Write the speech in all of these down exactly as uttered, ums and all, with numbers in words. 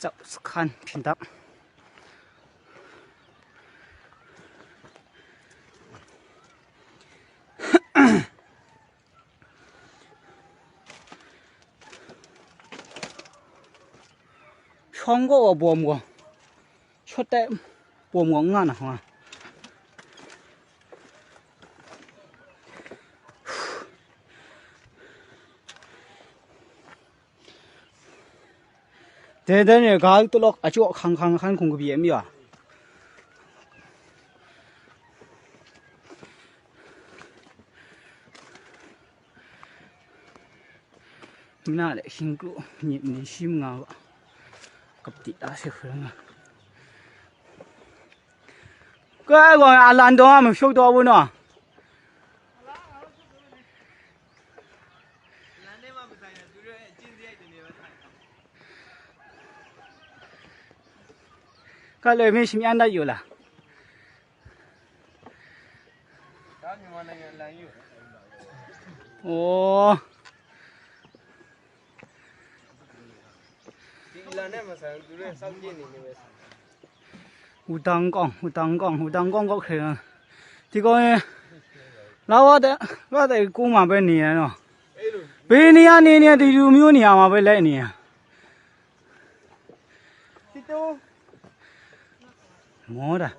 Chap sakan hpyin dap. Shawng gaw wa bawm gaw, shawt tai bawm gaw n nga na hkawng a. Dai, dai ni ga tulawk a chyaw hkang hkang hkan hkung kabyi ai mi wa. Mina le hkying kru myit ni shi manga wa. Kap ti da se hkru nga. Kai gaw a lan dawng a mashuk daw bu naw? Ka loi mi shimyan dat yu la? Oh. Wudang kawng, wudang kawng, wudang kawng kawk hkring a. Ti kawng e, la wa de, la de kung ma bai ni ya no. Bai ni ya ni ni ya, ti yu myu ni ya ma bai lai ni ya. Mo da.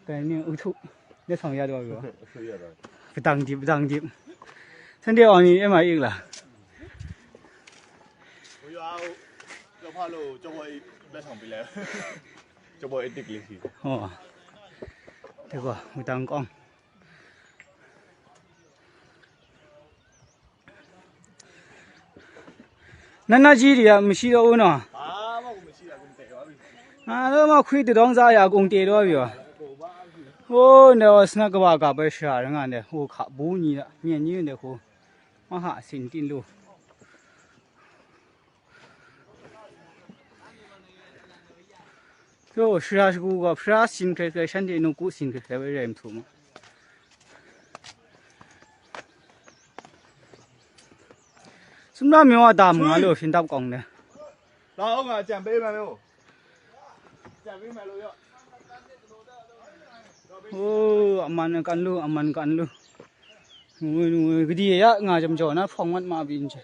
Bai ni u thu. Ne song ya do yo. Padang dip, padang dip. Sunday on ni e ma ik la. ဟိုရွာဟိုကျော်ဖားလို့ကျော်ပေါ်အိမ်လက်ဆောင်ပေးလိုက်ကျော်ပေါ်အိမ်တစ်ကလေးစီ Oh. Te ko, wudang kawng. နတ်နတ်ကြီးတွေကမရှိတော့ဘူးနော်။ ဘာမှကိုမရှိတာကိုမတည့်ပါဘူး။ ငါတို့မှခွေးတစ်တောင်းစားရအကုန်တည်သွားပြီပါ။ ဟိုးနော် စနက်ကဘာကပဲရှာရငါနဲ့ဟိုခဘူးညီတာမျက်ညင်းတဲ့ဟိုမဟာစင်တင်လို့ Yo, shara shagu ga, shara sin kre kre, shan de nu ku sin kre kre, bai rai mtu ma. Sumra myo a dam nga lo, shin dap kong de. လာအောင်ငါအကြံပေးမယ်လို့။ အကြံပေးမယ်လို့ရော။ Oh, aman kan lu, aman kan lu. Ngui, ngui, gadi ya, nga jam jo na, phong mat ma bin je.